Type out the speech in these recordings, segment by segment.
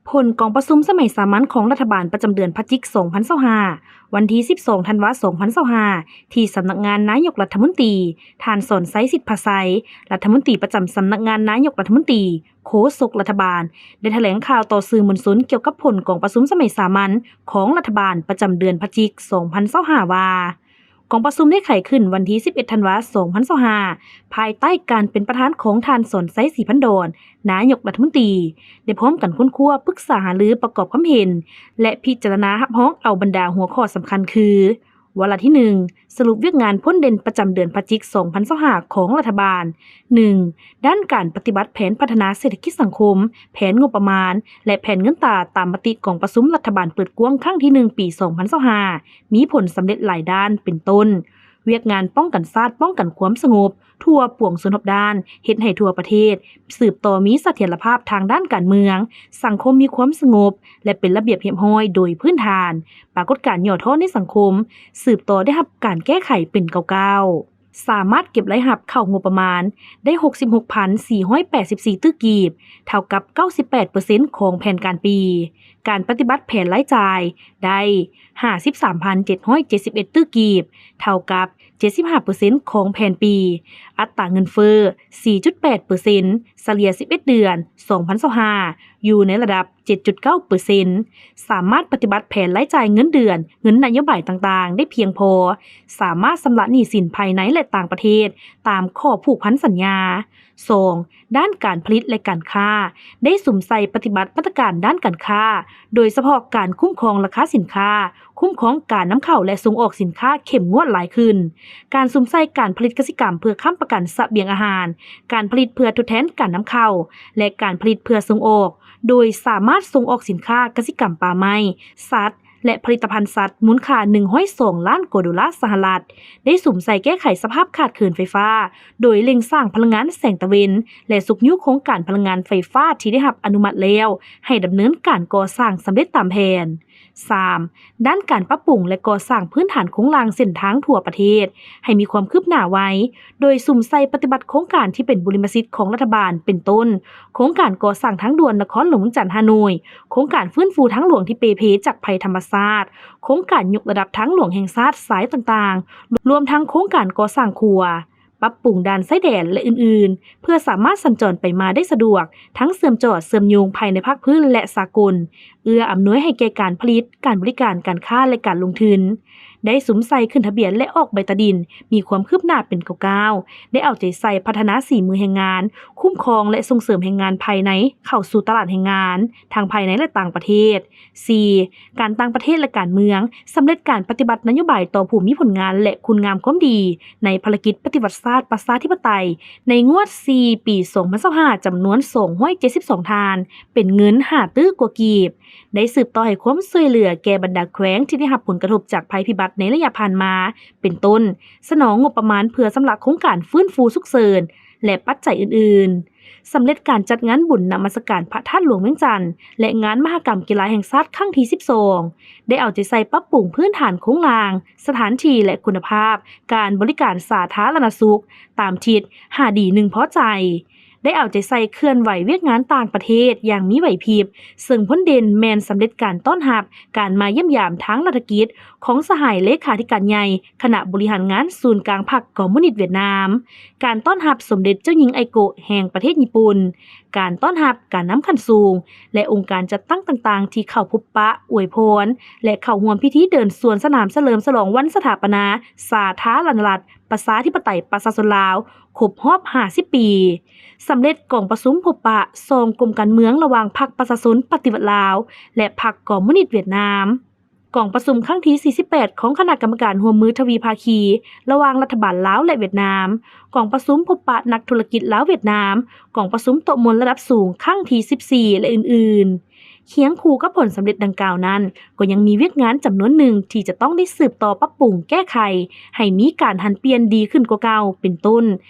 ຜົນກອງປະຊຸມສະໄໝສາມັນຂອງລັດຖະບານປະຈຳເດືອນພະຈິກ ສອງພັນຊາວຫ້າ ວັນທີ ສິບສອງ ທັນວາ ສອງພັນຊາວຫ້າ ທີ່ສຳນັກງານນາຍົກລັດຖະມົນຕີ, ທ່ານ ສອນໄຊ ສິດພາໄຊ ລັດຖະມົນຕີປະຈຳສຳນັກງານນາຍົກລັດຖະມົນຕີ, ໂຄສົກລັດຖະບານ ໄດ້ຖະແຫຼງຂ່າວຕໍ່ສື່ມວນຊົນກ່ຽວກັບຜົນກອງປະຊຸມສະໄໝສາມັນຂອງລັດຖະບານປະຈຳເດືອນພະຈິກ ສອງພັນຊາວຫ້າ ວ່າ ກອງປະຊຸມໄດ້ໄຂຂຶ້ນວັນທີ ສິບເອັດ ທັນວາ ສອງພັນຊາວຫ້າ ພາຍໃຕ້ການເປັນປະທານຂອງທ່ານ ສອນໄຊ ສີພັນດອນ ນາຍົກລັດຖະມົນຕີ, ໄດ້ພ້ອມກັນຄົ້ນຄວ້າ, ປຶກສາຫາລື, ປະກອບຄວາມເຫັນ ແລະ ພິຈາລະນາຮັບຮອງເອົາບັນດາຫົວຂໍ້ສຳຄັນຄື: ວາລະທີ ໜຶ່ງ ສະຫຼຸບວຽກງານພົ້ນເດັ່ນປະຈຳເດືອນພະຈິກ ສອງພັນຊາວຫ້າ ຂອງລັດຖະບານ. ໜຶ່ງ ດ້ານການປະຕິບັດແຜນພັດທະນາເສດຖະກິດສັງຄົມ, ແຜນງົບປະມານ ແລະ ແຜນເງິນຕາຕາມມະຕິກອງປະຊຸມລັດຖະບານເປີດກວ້າງຄັ້ງທີ ໜຶ່ງ ປີ ສອງພັນຊາວຫ້າ ມີຜົນສຳເລັດຫຼາຍດ້ານ ເປັນຕົ້ນ ວຽກງານປ້ອງກັນຊາດ, ປ້ອງກັນຄວາມສະຫງົບທົ່ວປວງຊົນຮອບດ້ານ, ເຮັດໃຫ້ທົ່ວປະເທດສືບຕໍ່ມີສະຖຽນລະພາບທາງດ້ານການເມືອງ, ສັງຄົມມີຄວາມສະຫງົບ ແລະ ເປັນລະບຽບຮຽບຮ້ອຍໂດຍພື້ນຖານ, ປາກົດການຫຍໍ້ທໍ້ໃນສັງຄົມ ສືບຕໍ່ໄດ້ຮັບການແກ້ໄຂເປັນກ້າວໆ. ສາມາດເກັບລາຍຮັບເຂົ້າງົບປະມານໄດ້ ຫົກສິບຫົກພັນສີ່ຮ້ອຍແປດສິບສີ່ ຕື້ກີບ, ເທົ່າກັບ ເກົ້າສິບແປດເປີເຊັນ ຂອງແຜນການປີ. ການປະຕິບັດແຜນລາຍຈ່າຍໄດ້ ຫ້າສິບສາມພັນເຈັດຮ້ອຍເຈັດສິບເອັດ ຕື້ກີບ, ເທົ່າກັບ ເຈັດສິບຫ້າເປີເຊັນ ຂອງແຜນປີ. ອັດຕາເງິນເຟີ້ ສີ່ຈຸດແປດເປີເຊັນ ສະເລ່ຍ ສິບເອັດ ເດືອນ ສອງພັນຊາວຫ້າ ຢູ່ໃນລະດັບ ເຈັດຈຸດເກົ້າເປີເຊັນ ສາມາດປະຕິບັດແຜນລາຍຈ່າຍເງິນເດືອນ, ເງິນນະໂຍບາຍຕ່າງໆ ໄດ້ພຽງພໍ, ສາມາດຊຳລະໜີ້ສິນພາຍໃນ ແລະ ຕ່າງປະເທດຕາມຂໍ້ຜູກພັນສັນຍາ. ສອງ ດ້ານການຜະລິດ ແລະ ການຄ້າ ໄດ້ສຸມໃສ່ປະຕິບັດມາດຕະການດ້ານການຄ້າ, ໂດຍສະເພາະການຄຸ້ມຄອງລາຄາສິນຄ້າ, ຄຸ້ມຄອງການນຳເຂົ້າ ແລະ ສົ່ງອອກສິນຄ້າເຂັ້ມງວດຫຼາຍຂຶ້ນ, ການສຸມໃສ່ການຜະລິດກະສິກຳເພື່ອຄ້ຳປະກັນສະບຽງອາຫານ, ການຜະລິດເພື່ອທົດແທນການນຳເຂົ້າ ແລະ ການຜະລິດເພື່ອສົ່ງອອກ, ໂດຍສາມາດສົ່ງອອກສິນຄ້າກະສິກຳປ່າໄມ້, ສັດ ແລະ ຜະລິດຕະພັນສັດ ມູນຄ່າ ໜຶ່ງຮ້ອຍສອງລ້ານກວ່າໂດລາສະຫະລັດ, ໄດ້ສຸມໃສ່ແກ້ໄຂສະພາບຂາດເຂີນໄຟຟ້າ ໂດຍເລັ່ງສ້າງພະລັງງານແສງຕາເວັນ ແລະ ຊຸກຍູ້ໂຄງການພະລັງງານໄຟຟ້າທີ່ໄດ້ຮັບອະນຸມັດແລ້ວ ໃຫ້ດຳເນີນການກໍ່ສ້າງສຳເລັດຕາມແຜນ. ສາມ ດ້ານການປັບປຸງ ແລະ ກໍ່ສ້າງພື້ນຖານໂຄງລ່າງເສັ້ນທາງທົ່ວປະເທດ ໃຫ້ມີຄວາມຄືບໜ້າໄວ, ໂດຍສຸມໃສ່ປະຕິບັດໂຄງການທີ່ເປັນບຸລິມະສິດຂອງລັດຖະບານ ເປັນຕົ້ນ ໂຄງການກໍ່ສ້າງທາງດ່ວນນະຄອນຫຼວງວຽງຈັນ-ຮ່າໂນ້ຍ, ໂຄງການຟື້ນຟູທາງຫຼວງທີ່ເປ່ເພຈາກໄພທຳມະຊາດ, ໂຄງການຍົກລະດັບທາງຫຼວງແຫ່ງຊາດສາຍຕ່າງໆ, ລວມທັງໂຄງການກໍ່ສ້າງຂົວ, ປັບປຸງດ່ານຊາຍແດນ ແລະ ອື່ນໆ ເພື່ອສາມາດສັນຈອນໄປມາໄດ້ສະດວກ, ທັງເຊື່ອມຈອດເຊື່ອມໂຍງພາຍໃນພາກພື້ນ ແລະ ສາກົນ, ເອື້ອອຳນວຍໃຫ້ແກ່ການຜະລິດ, ການບໍລິການ, ການຄ້າ ແລະ ການລົງທຶນ. ໄດ້ສຸມໃສ່ຂຶ້ນທະບຽນ ແລະ ອອກໃບຕາດິນ ມີຄວາມຄືບໜ້າເປັນກ້າວໆ, ໄດ້ເອົາໃຈໃສ່ພັດທະນາສີມືແຮງງານ, ຄຸ້ມຄອງ ແລະ ສົ່ງເສີມແຮງງານພາຍໃນເຂົ້າສູ່ຕະຫຼາດແຮງງານ ທັງພາຍໃນ ແລະ ຕ່າງປະເທດ. ສີ່ ການຕ່າງປະເທດ ແລະ ການເມືອງ, ສຳເລັດການປະຕິບັດນະໂຍບາຍຕໍ່ຜູ້ມີຜົນງານ ແລະ ຄຸນງາມຄວາມດີ ໃນພາລະກິດປະຕິວັດຊາດປະຊາທິປະໄຕ ໃນງວດສີ່ ປີສອງພັນຊາວຫ້າ ຈຳນວນສອງຮ້ອຍເຈັດສິບສອງທ່ານ, ເປັນເງິນຫ້າຕື້ກວ່າກີບ. ໄດ້ສືບຕໍ່ໃຫ້ຄວາມຊ່ວຍເຫຼືອແກ່ບັນດາແຂວງທີ່ໄດ້ຮັບຜົນກະທົບຈາກໄພພິບັດໃນໄລຍະຜ່ານມາ, ເປັນຕົ້ນ ສະໜອງງົບປະມານເພື່ອຊຳລະໂຄງການຟື້ນຟູສຸກເສີນ ແລະ ປັດໄຈອື່ນໆ. ສຳເລັດການຈັດງານບຸນນະມັດສະການພະທາດຫຼວງວຽງຈັນ ແລະ ງານມະຫະກຳກິລາແຫ່ງຊາດຄັ້ງທີສິບສອງ ໄດ້ເອົາໃຈໃສ່ປັບປຸງພື້ນຖານໂຄງລ່າງ, ສະຖານທີ່ ແລະ ຄຸນນະພາບການບໍລິການສາທາລະນະສຸກ ຕາມທິດ ຫ້າດີ ໜຶ່ງພໍໃຈ. ໄດ້ເອົາໃຈໃສ່ເຄື່ອນໄຫວວຽກງານຕ່າງປະເທດຢ່າງມີໄຫວພິບ, ເຊິ່ງຜົນເດັ່ນແມ່ນສຳເລັດການຕ້ອນຮັບການມາຢ້ຽມຢາມທາງລັດຖະກິດຂອງສະຫາຍເລຂາທິການໃຫຍ່ຄະນະບໍລິຫານງານສູນກາງພັກຄອມມູນິດຫວຽດນາມ, ການຕ້ອນຮັບສົມເດັດເຈົ້າຍິງໄອໂກະແຫ່ງປະເທດຍີ່ປຸ່ນ, ການຕ້ອນຮັບການນຳຂັ້ນສູງ ແລະ ອົງການຈັດຕັ້ງຕ່າງໆທີ່ເຂົ້າພົບປະ, ອວຍພອນ ແລະ ເຂົ້າຮ່ວມພິທີເດີນສວນສະໜາມສະເຫຼີມສະຫຼອງວັນສະຖາປະນາສາທາລະນະລັດ ປະຊາທິປະໄຕປະຊາຊົນລາວ ຄົບຮອບຫ້າສິບປີ. ສຳເລັດກອງປະຊຸມພົບປະສອງກົມການເມືອງລະຫວ່າງພັກປະຊາຊົນປະຕິວັດລາວ ແລະ ພັກຄອມມູນິດຫວຽດນາມ. ກອງປະຊຸມຄັ້ງທີສີ່ສິບແປດ ຂອງຄະນະກຳມະການຮ່ວມມືທະວີພາຄີ ລະຫວ່າງລັດຖະບານລາວ ແລະ ຫວຽດນາມ, ກອງປະຊຸມພົບປະນັກທຸລະກິດລາວ-ຫວຽດນາມ, ກອງປະຊຸມໂຕະມົນລະດັບສູງຄັ້ງທີສິບສີ່ ແລະ ອື່ນໆ. ຄຽງຄູ່ກັບຜົນສຳເລັດດັ່ງກ່າວນັ້ນ, ກໍຍັງມີວຽກງານຈຳນວນໜຶ່ງທີ່ຈະຕ້ອງໄດ້ສືບຕໍ່ປັບປຸງແກ້ໄຂ ໃຫ້ມີການຫັນປ່ຽນດີຂຶ້ນກວ່າເກົ່າ, ເປັນຕົ້ນ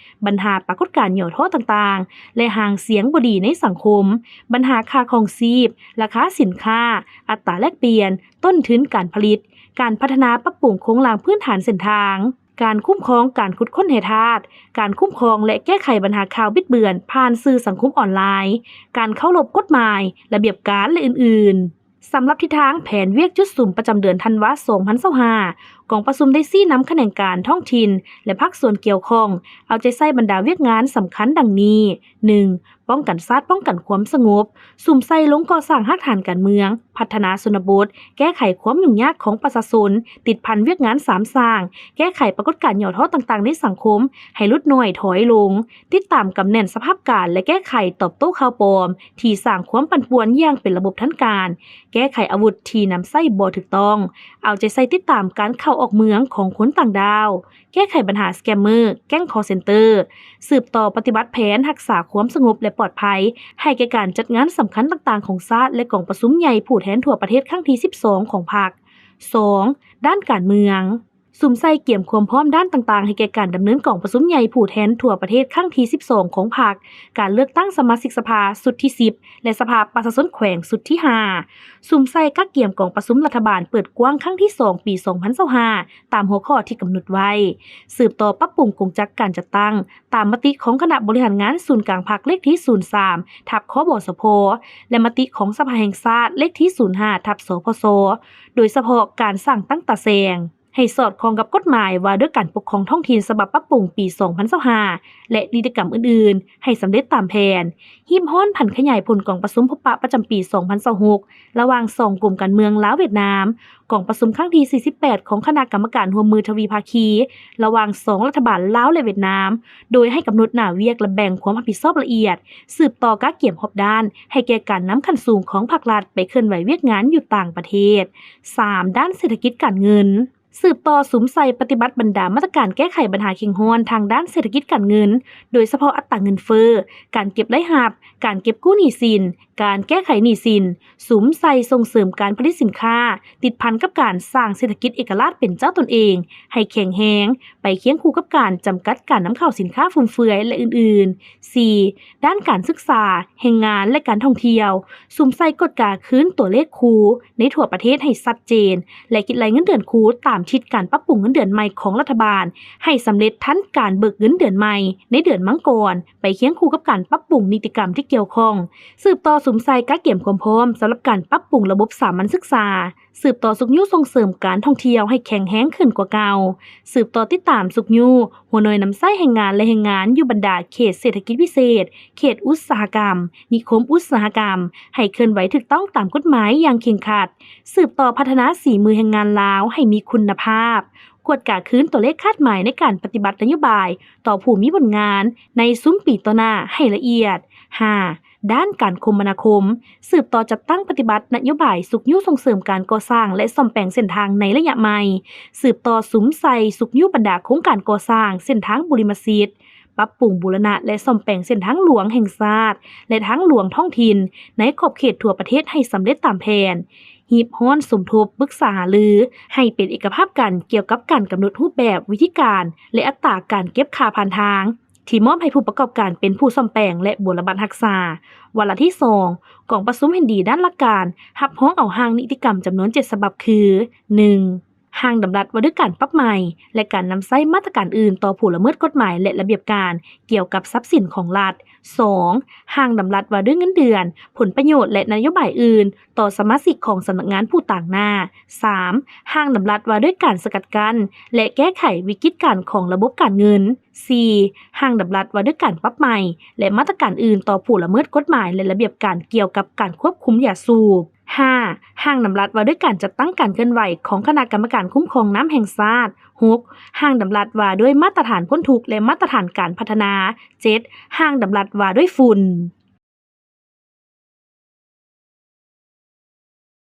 ບັນຫາປາກົດການຫຍໍ້ທໍ້ຕ່າງໆ ແລະ ຫາງສຽງບໍ່ດີໃນສັງຄົມ, ບັນຫາຄ່າຄອງຊີບ, ລາຄາສິນຄ້າ, ອັດຕາແລກປ່ຽນ, ຕົ້ນທຶນການຜະລິດ, ການພັດທະນາປັບປຸງໂຄງລ່າງພື້ນຖານເສັ້ນທາງ, ການຄຸ້ມຄອງການຂຸດຄົ້ນແຮ່ທາດ, ການຄຸ້ມຄອງ ແລະ ແກ້ໄຂບັນຫາຂ່າວບິດເບືອນຜ່ານສື່ສັງຄົມອອນລາຍ, ການເຄົາລົບກົດໝາຍ, ລະບຽບການ ແລະ ອື່ນໆ. ສຳລັບທິດທາງແຜນວຽກຈຸດສຸມປະຈຳເດືອນທັນວາ ສອງພັນຊາວຫ້າ ກອງປະຊຸມໄດ້ຊີ້ນຳຂະແໜງການທ້ອງຖິ່ນ ແລະ ພາກສ່ວນກ່ຽວຂ້ອງ ເອົາໃຈໃສ່ບັນດາວຽກງານສຳຄັນດັ່ງນີ້: ໜຶ່ງ ປ້ອງກັນຊາດ, ປ້ອງກັນຄວາມສະຫງົບ, ສຸມໃສ່ລົງກໍ່ສ້າງຮາກຖານການເມືອງ, ພັດທະນາຊົນນະບົດ, ແກ້ໄຂຄວາມຫຍຸ້ງຍາກຂອງປະຊາຊົນ, ຕິດພັນວຽກງານສາມສ້າງ, ແກ້ໄຂປາກົດການຫຍໍ້ທໍ້ຕ່າງໆໃນສັງຄົມໃຫ້ຫຼຸດໜ້ອຍຖອຍລົງ, ຕິດຕາມກຳແໜ້ນສະພາບການ ແລະ ແກ້ໄຂຕອບໂຕ້ຂ່າວປອມທີ່ສ້າງຄວາມປັ່ນປ່ວນຢ່າງເປັນລະບົບທັນການ, ແກ້ໄຂອາວຸດທີ່ນຳໃຊ້ບໍ່ຖືກຕ້ອງ, ເອົາໃຈໃສ່ຕິດຕາມການເຂົ້າອອກເມືອງຂອງຄົນຕ່າງດ້າວ, ແກ້ໄຂບັນຫາສະແກມເມີ, ແກ້ງຄໍເຊັນເຕີ, ສືບຕໍ່ປະຕິບັດແຜນຮັກສາຄວາມສະຫງົບ ແລະ ປອດໄພ ໃຫ້ແກ່ການຈັດງານສຳຄັນຕ່າງໆຂອງຊາດ ແລະ ກອງປະຊຸມໃຫຍ່ຜູ້ແທນທົ່ວປະເທດຄັ້ງທີສິບສອງຂອງພັກ. ສອງ ດ້ານການເມືອງ. ສຸມໃສ່ກຽມຄວາມພ້ອມດ້ານຕ່າງໆໃຫ້ແກ່ການດຳເນີນກອງປະຊຸມໃຫຍ່ຜູ້ແທນທົ່ວປະເທດຄັ້ງທີສິບສອງຂອງພັກ, ການເລືອກຕັ້ງສະມາຊິກສະພາຊຸດທີສິບ ແລະ ສະພາປະຊາຊົນແຂວງຊຸດທີຫ້າ. ສຸມໃສ່ກະກຽມກອງປະຊຸມລັດຖະບານເປີດກວ້າງຄັ້ງທີສອງ ປີສອງພັນຊາວຫ້າ ຕາມຫົວຂໍ້ທີ່ກຳນົດໄວ້. ສືບຕໍ່ປັບປຸງກົງຈັກການຈັດຕັ້ງ ຕາມມະຕິຂອງຄະນະບໍລິຫານງານສູນກາງພັກເລກທີສູນສາມ ທັບ ຄບສພ ແລະ ມະຕິຂອງສະພາແຫ່ງຊາດເລກທີສູນຫ້າ ທັບ ສພຊ ໂດຍສະເພາະການສ້າງຕັ້ງຕາແສງ ໃຫ້ສອດຄ່ອງກັບກົດໝາຍວ່າດ້ວຍການປົກຄອງທ້ອງຖິ່ນສະບັບປັບປຸງປີສອງພັນຊາວຫ້າ ແລະ ນິຕິກຳອື່ນໆ ໃຫ້ສຳເລັດຕາມແຜນ. ຮີບຮ້ອນຜັນຂະຫຍາຍຜົນກອງປະຊຸມພົບປະປະຈຳປີສອງພັນຊາວຫົກ ລະຫວ່າງສອງກົມການເມືອງລາວ-ຫວຽດນາມ, ກອງປະຊຸມຄັ້ງທີສີ່ສິບແປດຂອງຄະນະກຳມະການຮ່ວມມືທະວີພາຄີ ລະຫວ່າງສອງລັດຖະບານລາວ ແລະ ຫວຽດນາມ, ໂດຍໃຫ້ກຳນົດໜ້າວຽກ ແລະ ແບ່ງຄວາມຮັບຜິດຊອບລະອຽດ, ສືບຕໍ່ກະກຽມຮອບດ້ານໃຫ້ແກ່ການນຳຂັ້ນສູງຂອງພາກລັດໄປເຄື່ອນໄຫວວຽກງານຢູ່ຕ່າງປະເທດ. ສາມ ດ້ານເສດຖະກິດການເງິນ. ສືບຕໍ່ສຸມໃສ່ປະຕິບັດບັນດາມາດຕະການແກ້ໄຂບັນຫາເຄັ່ງຮ້ອນທາງດ້ານເສດຖະກິດການເງິນ, ໂດຍສະເພາະອັດຕາເງິນເຟີ້, ການເກັບລາຍຮັບ, ການເກັບກູ້ໜີ້ສິນ, ການແກ້ໄຂໜີ້ສິນ, ສຸມໃສ່ສົ່ງເສີມການຜະລິດສິນຄ້າ ຕິດພັນກັບການສ້າງເສດຖະກິດເອກະລາດເປັນເຈົ້າຕົນເອງໃຫ້ແຂງແຮງ, ໄປຄຽງຄູ່ກັບການຈຳກັດການນຳເຂົ້າສິນຄ້າຟຸມເຟືອຍ ແລະ ອື່ນໆ. ສີ່ ດ້ານການສຶກສາ, ແຮງງານ ແລະ ການທ່ອງທ່ຽວ. ສຸມໃສ່ກວດກາຄືນຕົວເລກຄູໃນທົ່ວປະເທດໃຫ້ຊັດເຈນ ແລະ ຄິດໄລ່ເງິນເດືອນຄູຕາມທິດການປັບປຸງເງິນເດືອນໃໝ່ຂອງລັດຖະບານ ໃຫ້ສຳເລັດທັນການເບີກເງິນເດືອນໃໝ່ໃນເດືອນມັງກອນ, ໄປຄຽງຄູ່ກັບການປັບປຸງນິຕິກຳທີ່ກ່ຽວຂ້ອງ. ສືບຕໍ່ສຸມໃສ່ກະກຽມຄວາມພ້ອມສຳລັບການປັບປຸງລະບົບສາມັນສຶກສາ, ສືບຕໍ່ຊຸກຍູ້ສົ່ງເສີມການທ່ອງທ່ຽວໃຫ້ແຂງແຮງຂຶ້ນກວ່າເກົ່າ, ສືບຕໍ່ຕິດຕາມຊຸກຍູ້ຫົວໜ່ວຍນຳໃຊ້ແຮງງານ ແລະ ແຮງງານຢູ່ບັນດາເຂດເສດຖະກິດພິເສດ, ເຂດອຸດສາຫະກຳ, ນິຄົມອຸດສາຫະກຳ ໃຫ້ເຄື່ອນໄຫວຖືກຕ້ອງຕາມກົດໝາຍຢ່າງເຄັ່ງຄັດ, ສືບຕໍ່ພັດທະນາສີມືແຮງງານລາວໃຫ້ມີຄຸນນະພາບ, ກວດກາຄືນຕົວເລກຄາດໝາຍໃນການປະຕິບັດນະໂຍບາຍຕໍ່ຜູ້ມີຜົນງານໃນຊຸມປີຕໍ່ໜ້າໃຫ້ລະອຽດ. ຫ້າ ດ້ານການຄົມມະນາຄົມ, ສືບຕໍ່ຈັດຕັ້ງປະຕິບັດນະໂຍບາຍຊຸກຍູ້ສົ່ງເສີມການກໍ່ສ້າງ ແລະ ສ້ອມແປງເສັ້ນທາງໃນໄລຍະໃໝ່, ສືບຕໍ່ສຸມໃສ່ຊຸກຍູ້ບັນດາໂຄງການກໍ່ສ້າງເສັ້ນທາງບຸລິມະສິດ, ປັບປຸງບູລະນະ ແລະ ສ້ອມແປງເສັ້ນທາງຫຼວງແຫ່ງຊາດ ແລະ ທາງຫຼວງທ້ອງຖິ່ນໃນຂອບເຂດທົ່ວປະເທດໃຫ້ສຳເລັດຕາມແຜນ, ຮີບຮ້ອນສົມທົບປຶກສາຫາລືໃຫ້ເປັນເອກະພາບກັນກ່ຽວກັບການກຳນົດຮູບແບບ, ວິທີການ ແລະ ອັດຕາການເກັບຄ່າຜ່ານທາງ ທີ່ມອບໃຫ້ຜູ້ປະກອບການເປັນຜູ້ສ້ອມແປງ ແລະ ບົວລະບັດຮັກສາ. ວາລະທີສອງ ກອງປະຊຸມເຫັນດີດ້ານຫຼັກການຮັບຮອງເອົາຮ່າງນິຕິກຳຈຳນວນເຈັດສະບັບຄື: ໜຶ່ງ ຮ່າງດຳລັດວ່າດ້ວຍການປັບໃໝ ແລະ ການນຳໃຊ້ມາດຕະການອື່ນຕໍ່ຜູ້ລະເມີດກົດໝາຍ ແລະ ລະບຽບການກ່ຽວກັບຊັບສິນຂອງລັດ. ສອງ ຮ່າງດຳລັດວ່າດ້ວຍເງິນເດືອນ, ຜົນປະໂຫຍດ ແລະ ນະໂຍບາຍອື່ນຕໍ່ສະມາຊິກຂອງສຳນັກງານຜູ້ຕາງໜ້າ. ສາມ ຮ່າງດຳລັດວ່າດ້ວຍການສະກັດກັ້ນ ແລະ ແກ້ໄຂວິກິດການຂອງລະບົບການເງິນ. ສີ່ ຮ່າງດຳລັດວ່າດ້ວຍການປັບໃໝ ແລະ ມາດຕະການອື່ນຕໍ່ຜູ້ລະເມີດກົດໝາຍ ແລະ ລະບຽບການກ່ຽວກັບການຄວບຄຸມຢາສູບ. ຫ້າ ຮ່າງດຳລັດວ່າດ້ວຍການຈັດຕັ້ງການເຄື່ອນໄຫວຂອງຄະນະກຳມະການຄຸ້ມຄອງນ້ຳແຫ່ງຊາດ. ຫົກ ຮ່າງດຳລັດວ່າດ້ວຍມາດຕະຖານພົ້ນທຸກ ແລະ ມາດຕະຖານການພັດທະນາ. ເຈັດ ຮ່າງດຳລັດວ່າດ້ວຍຝຸ່ນ.